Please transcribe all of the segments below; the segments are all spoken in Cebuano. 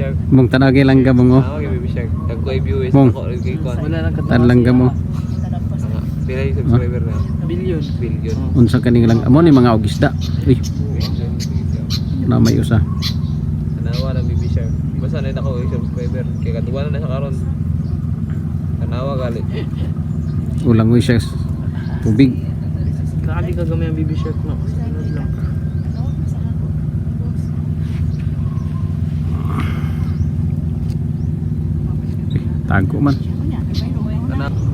Shark. Mong tanagi lang ka mong oh. Tanawa kay Baby Shark. Dagko ay viewers Mong. ako kay kwan. Wala nang katawa. Tan lang ka mo. Tama. Pila yung subscriber na? Billion. Billion. Unsa kaning lang amo ni mga og isda. Uy, Billion. na may usa. Tanawa ng Baby Shark. Basta na ako yung subscriber. Kay katuwa na siya karon. Tanawa gali. Ulang uy siya tubig. Grabe ka gamay ang Baby Shark no. Sunod lang. Uy, tago man. Tanawa.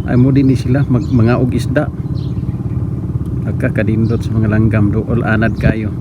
Ay mo din ni sila mag mga og isda. Nagkakadindot sa mga langgam dool anad kayo.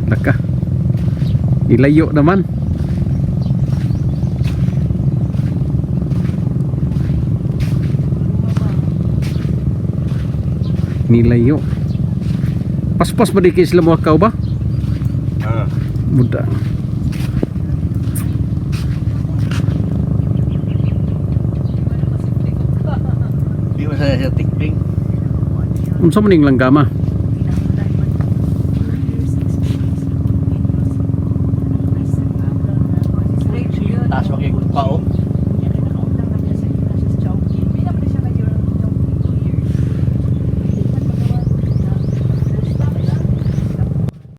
Naka. Ilayo naman. Nilayo. Paspas ba di kay sila muhakaw ba? Ah. Muda. Di ba sana siya tikping? Unsa man ning langgama?